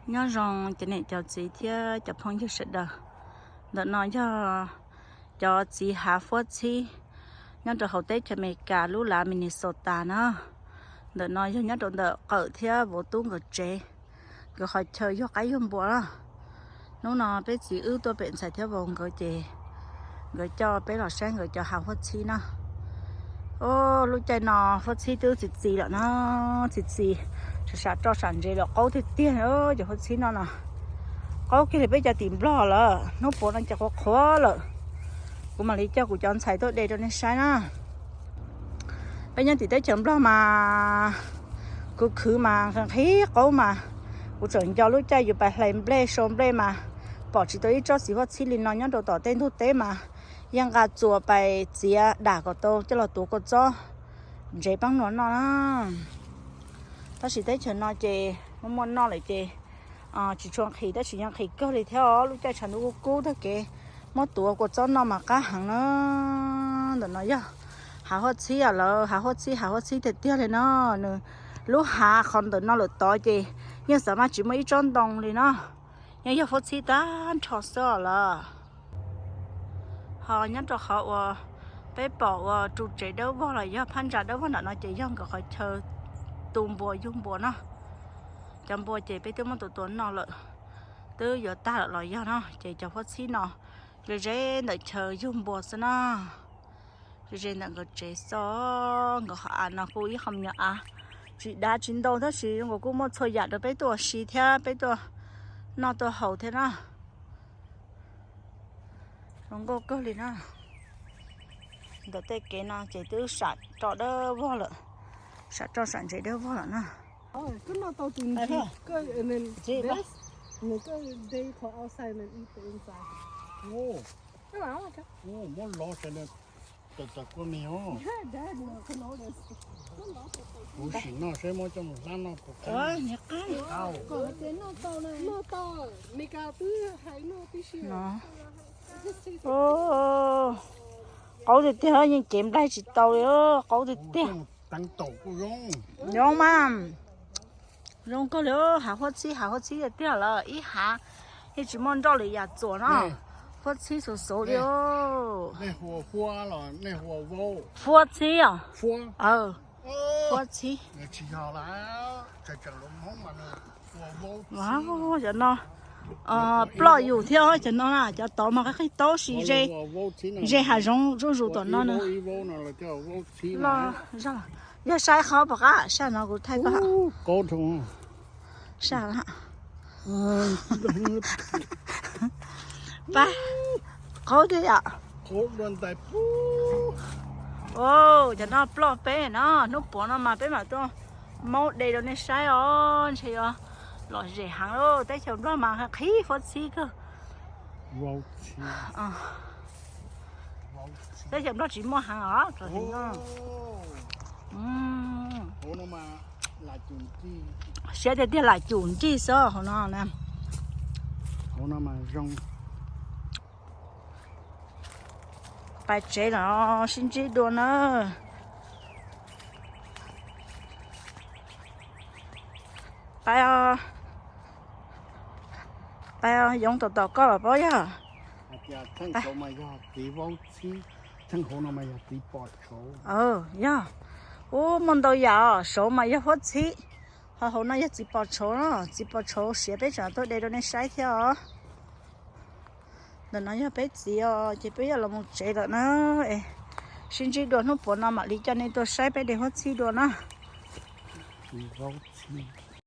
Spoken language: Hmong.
Nyob zoo cov niam cov txiv thiab cov phooj ywg sawv daws. Ntawm no yog cov txiv hav huab txhib nyob rau hauv teb chaws Amelikas lub lav Minnesota na. Ntawm no yog nyob rau ntawm Qawm thiab vauv tub nkawd tsev, nkawd qhov chaw yug qaib yug npua na. Hnub no peb txiv wb tuaj pem ntxhais thiab vauv nkawd ces nkawd coj peb los saib nkawd cov hav huab txhib na. Lub caij no huab txhib twb txi txiv lawm na, txi txiv, sam sam roj sam ntsev lawm, qaub tiag tiag cov huab txhib no no. Qaub kiag li peb cov tim Nplog lawm, hnub puav no ces qhuav qhuav lawm. Kuv mam li coj kuv cov ntxhais tuaj de rau nej saib na. Peb nyob tim teb chaws Nplog mas khwv khwv mas nqhis nqhis qaub mas, kuv tseem nco lub caij yus pais hlais nplej sau nplej mas pom tsis tau ib tsob txiv huab txhib li no nyob rau tom tej ntug teb mas yeej nqa txuas pais txiav dam kom tau coj los tuav kua txob ntsev paab nua noj na. Tab sis teb chaws no ces muaj muaj noj lawm ces tsis tshua nqhis, tab sis yog nqhis kawg li thiab os. Lub caij tshav ntuj kub kub tag kev muab tuav kua txob noj mas qab heev na. Ntawm no yog hav huab txhib lawm, hav huab txhib, hav huab txhib tiag tiag li no. Nws lub hav qhov ntawm no lawm tod ces yeej xav mas tsis muaj ib tsob ntoo li no, yeej yog huab txhib tag nrho xwb lawm. Ho nyob rau qhov uas peb pom ua ru tsev dawb vog los yog phab ntsa dawb vog ntawm no ces yog nkawd qhov chaw tu npua yug npua no. Cov npua ces peb twb muab tua tua noj lawm, twb yuav tag lawm los yog no ces cov huab txhib no ze ze ntawm chaw yug npua xwb na. Ze ze ntawm nkawd tsev xwb. Nkawd qhov av no kuj ib qho me nyuam av tsis dav tsis ntau tab sis zoo nkaus kuj muaj txhua yam rau peb tuaj ua si thiab peb tuaj noj tuaj haus thiab na. Zoo nkauj kawg li na. Ntawm tej kev no ces twb sam roj dawb vog lawm, sam roj sam ntsev dawb vog lawm na. Kuv sim noj saib muab coj mus hlab noj puas qab. Qaub tiag tiag, yeej cev nplaig tsis tau li, qaub tiag tiag. Zoo mas, zoo kawg li, hav huab txhib, hav huab txhib tiag tiag lawm, ib hav yeej tsis muaj nroj li yam txuas no, huab txhib xuv xuv li. Huab txhib os. Huab txhib. Cov no ploj yus thiab cov no na, cov tod mas qab qig taub si ze, ze hav zoov zuj zus tom no na. Yog saib qhov pom qab sab no kuv thaij koj. Sab, pab, qaub thiab yom. Cov no ploj peb no, hnub puav no mas peb mam tuaj maub de rau nej saib os, ntshe yuav lom zem heev lauj, teb chaws Nplog mas qhib huab txhib kawg. Teb chaws Nplog tsis muaj heev os. Siab tiag tiag lam cum nrig xwb hauv no na. Pais tsev los sib ntsib dua na. Pais, pais yoov tom tom koj los pob yog. Yog, ub, muaj ntau yam os, saud mas yog huab txhib, ho hauv no yog txiv pos tshauv no, txiv pos tshauv siav peb tseem tuaj de rau nej saib thiab os. Ntawm no yog peb txiv os, ces peb yuav los mus tsev lawm na. Sib ntsib dua hnub puav no mam li coj nej tuaj saib peb de huab txhib dua na. Txiv vaub txhib.